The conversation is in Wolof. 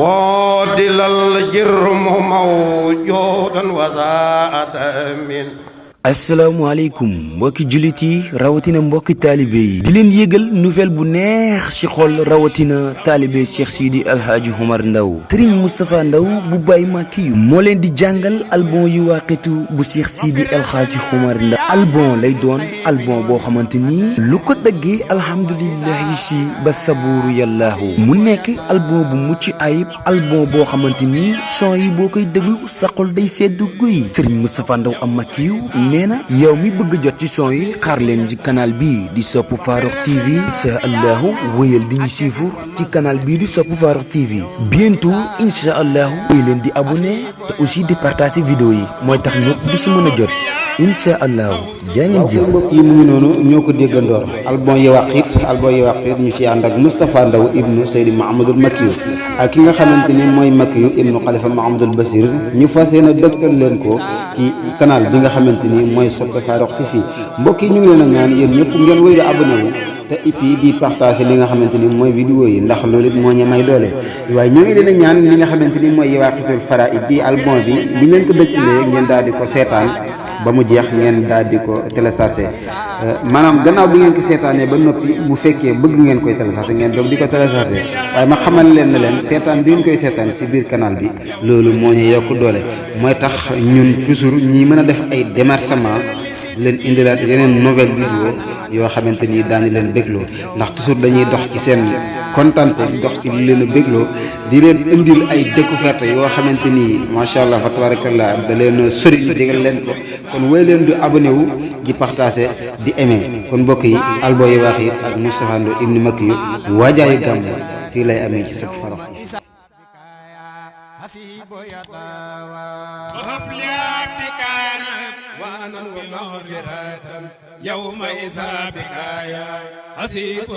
وادل الجرم موجودا وزاد من asalaamaaleykum mbokki jullit yi rawatina mbokki taalibe yi di leen yëgal nouvelle bu neex ci xol rawatina taalibe Cheikh Sidi Alhaaji Omar Ndaw Serigne Moustapha Ndaw bu Baye Maki moo leen di jàngal album yu waaqitu bu Cheikh Sidi Alhaaji Omar Ndaw album lay doon album boo xamante ni lu ko dëggee alhamdulillahi si ba sabuuru yàllaahu mu nekk album bu mucc ayib album boo xamante ni son yi boo koy déglu sa xol day sedd guy Serigne Moustapha Ndaw am Maki nee na yow mi bëgg jot ci son yi xaar leen ci canal bii di Sope Farokh TV incha allahu wéyal di ñu suivre ci canal bii di Sope Farokh TV bientôt incha allahu wéy leen di abonné te aussi di partager vidéo yi mooy tax ñëpp di si mën a jot incha allahu jaa ngeen jëf. mbokk yi mu ngi noonu ñoo ko déggandoor album Yawaqit ñu ci ànd ak Moustapha Ndaw ibnu Seydi Mahamadul Makiyu ak ki nga xamante ni mooy Makiyu ibnu Xalifa Mahamadul Basir ñu fas yéene dëgtal leen ko ci canal bi nga xamante ni mooy Sope Farokh TV mbokk yi ñu ngi leen a ñaan yéen ñëpp ngeen wéy di abonné wu te et puis di partager li nga xamante ni mooy vidéo yi ndax loolu it moo ñu may doole waaye ñu ngi leen a ñaan li nga xamante ni mooy Yawaqitul Faraid bi album bi ngeen ko dëgtalee ngeen daal di ko seetaan ba mu jeex ngeen daal di ko télécharger maanaam gannaaw bi ngeen ko seetaanee ba noppi bu fekkee bëgg ngeen koy télécharger ngeen doog di ko télécharger waaye ma xamal leen ne leen seetaan bi ngeen koy seetaan ci biir canal bi loolu moo ñu yokk doole mooy tax ñun toujours ñi mën a def ay démarchement leen indilaat yeneen nouvelle vidéo yoo xamante ni daañu leen bégloo ndax toujours dañuy dox ci seen kontante dox ci li leen a bégloo di leen indil ay découverte yoo xamante ni macha allah fa tabarakallah da leen sori ñu jégal leen ko kon wéy leen di abonné wu di partager di aimer kon mbokk yi album Yawaqit ak Moustapha Ndaw ibnu Makiyu waajaayu gàmm fii lay amee ci Sope Farokh يوم إذا بك يا حسيب